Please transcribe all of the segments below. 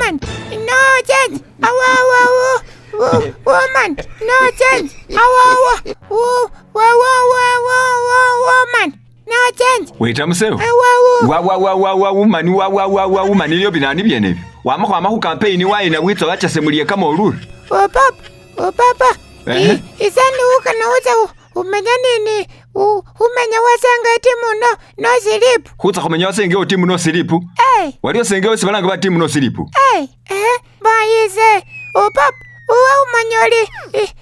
Woman no change. Awa awa wo woman no change. Awa awa wo wa wa wa wa wa woman no change. Wita musewo. Awa wo. Wa wa wa wa wa woman wa wa wa wa woman nilyo binani byenebyo. Wama khwama khu campaign wayina witsa wachasemuliye kamolule. Oh papa, oh papa. Ehe. Isani ukana uza umenya nini? Umenya wasanga team no no sleep. Khutsa khumenya wasengewo team no sleep. Eh. Waliwo sengewo esi balanga ba team no sleep. Eh, eh, bayise. Oh papa, uwe umanyoli.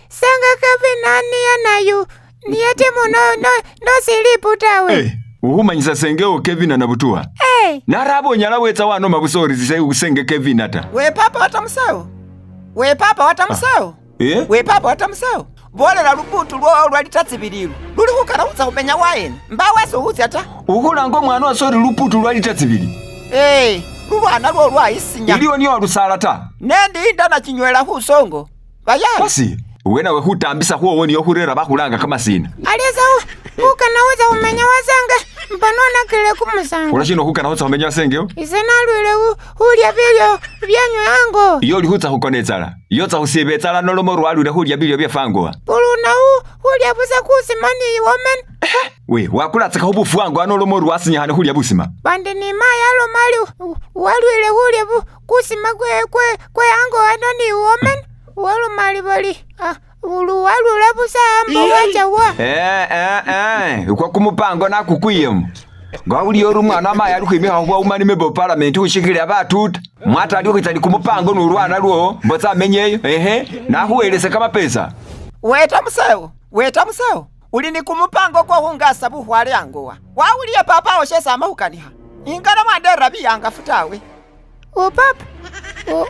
Sanga Kevin niya nayu. Niya team no no no sleep tawe. Eh, ukhumanyisa sengewo Kevin anabutuwa. Eh. Naraba onyala wetsa wanoma busa ori senge Kevin ata. We papa watamusewo. We papa watamusewo. Eh? We papa watamusewo. Bolela lubutu lwowo lwa litatsibililu luli khukana khutsa khumenya wayena mbawese khutsya ta. Ukhulanga omwana wase ori luputu lwa lita tsibili. Ee, lulwana lwo lwayisinya. Iliwo niyo walusala ta. Nendi inda nachinywela khusongo. Bayali. Basi, uwe nawe khutambisa khwowo niyo khurera bakhulanga kamasina. Alisa ukana uza umenya wasanga mpano nakile kumusango. Khula shino khukana khutsa khumenya wasengewo? Ise nalwile khulya bilyo byenywe ango. Iyo oli khutsa khukona etsala. Iyo otsa khusiba etsala noloma ori walwile khulya bilyo byefe angowa. Buluna khulya busa kusima ni woman. We, wakulatsakakho bufu ango ano noloma ori wasinyakhane khulya busima. Bandi ni mayi aloma ali walwile khulya kusima kwe kwe kwe ango ano ni woman. Waloma ali bali walwila busa ambo wacha wa. Eh, eh, eh, ukwa kumupango nakukwiyemo. Nga wawuliye ori umwana wamayi ali khwimikha khuba woman member of parliament khushikilila batuta. Mwata ali khukhwitsa ni kumupango nulwana lwowo, mbotsa amenyeyo, ehe, nakhuwelese kamapesa. Weta musewo, weta musewo. Uli ni kumupango kwa khungasa bukhwale angowa. Wawuliye papa wo shesi ama khukanikha. Ingana mwanderera biyangafu tawe. O papa,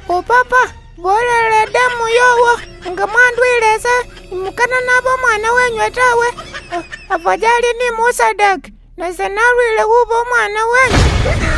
o papa, bolela damu yowo nga mwandwile ese mukana naba omwana wenywe tawe. Afadhali ni musadaka. Nase nalwile khuba omwana wenywe.